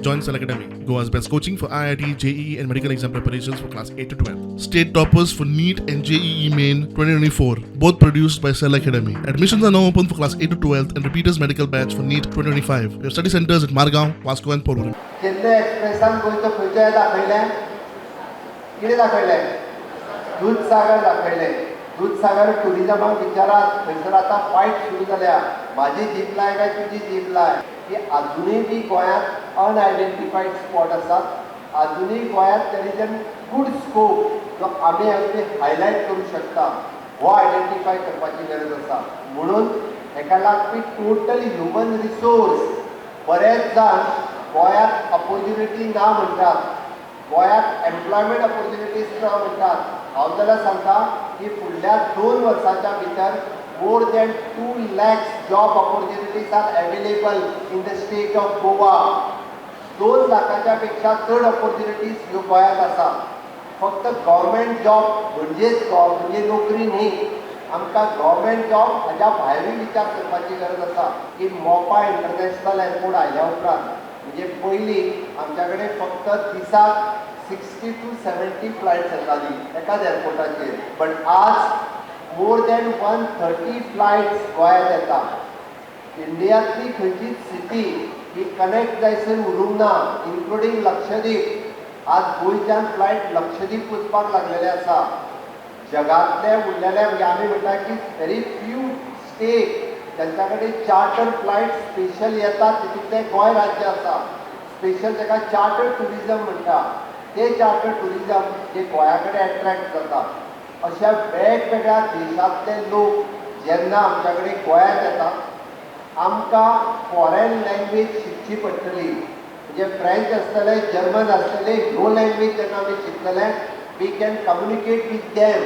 Join Cell Academy, Goa's best coaching for IIT, JEE, and medical exam preparations for class 8 to 12. State toppers for NEET and JEE Main 2024, both produced by Cell Academy. Admissions are now open for class 8 to 12 and repeaters medical batch for NEET 2025. We have study centers at Margao, Vasco, and Porvorim. Chennai एक्सप्रेसान गोंयचो खंयचें दाखयलें? कितें दाखयलें? दूदसागर दाखयलें. दूदसागर टुरिजमाक विचारात, थंयसर आतां fight सुरू जाल्या, म्हाजी जीप लाय काय तुजी जीप लाय. की आजुनूय बी गोंयांत अनआयडेंटिफायड स्पॉट आसात. आजुनूय गोंयांत there is an good scope जो आमी अजूनय हायलायट करूं शकता, हो आयडेंटिफाय करपाची गरज आसा. म्हणून हेका लागपी टोटल ह्युमन रिसोर्स. बरेच जाण गोंयांत ऑपॉर्च्युनिटी ना म्हणटात, गोंयांत एम्प्लॉयमेंट ऑपॉर्च्युनिटीज ना म्हणटात. हांव जाल्यार सांगता की फुडल्या 2 वर्साच्या भितर more than 2 lakhs job opportunities are available in the state of Goa. 2 लाखाच्या पेक्षा चड ऑपॉर्च्युनिटीज ह्यो गोंयांत आसा. फक्त गव्हर्मेंट जॉब म्हणजेच म्हणजे नोकरी न्ही. आमकां गव्हर्मेंट जॉब हाज्या भायरूय विचार करपाची गरज आसा की मोपा इंटरनॅशनल एअरपोर्ट आयल्या उपरांत, म्हणजे पयलीं आमच्या कडेन फक्त दिसाक 60 टू 70 फ्लायट्स येताली एकाच एअरपोर्टाचेर, बट आज more than 130 flights गोंयांत येता. इंडियांतली खंयचीच सिटी ही कनेक्ट जायसर उरूंक ना, इन्क्लुडींग लक्षद्वीप. आज गोंयच्यान फ्लायट लक्षद्वीप वचपाक लागलेले आसा. जगातले उरलेले, म्हणजे आमी म्हणटा की व्हेरी फ्यू स्टेट तांच्या कडेन चार्टर फ्लायट स्पेशल येतात, तितूंतलें गोंय राज्य आसा. स्पेशल ताका चार्टर ट्युरिजम म्हणटा. ते चार्टर ट्युरिजम जे गोंया कडेन एट्रॅक्ट जाता, अशा वेगवेगळ्या देशांतले लोक जेन्ना आमच्या कडेन गोंयांत येतात, आमकां फॉरेन लँग्वेज शिकची पडटली. म्हणजे फ्रेंच आसतलें, जर्मन आसतलें, ह्यो लँग्वेज जेन्ना आमी शिकतले, we can communicate with them.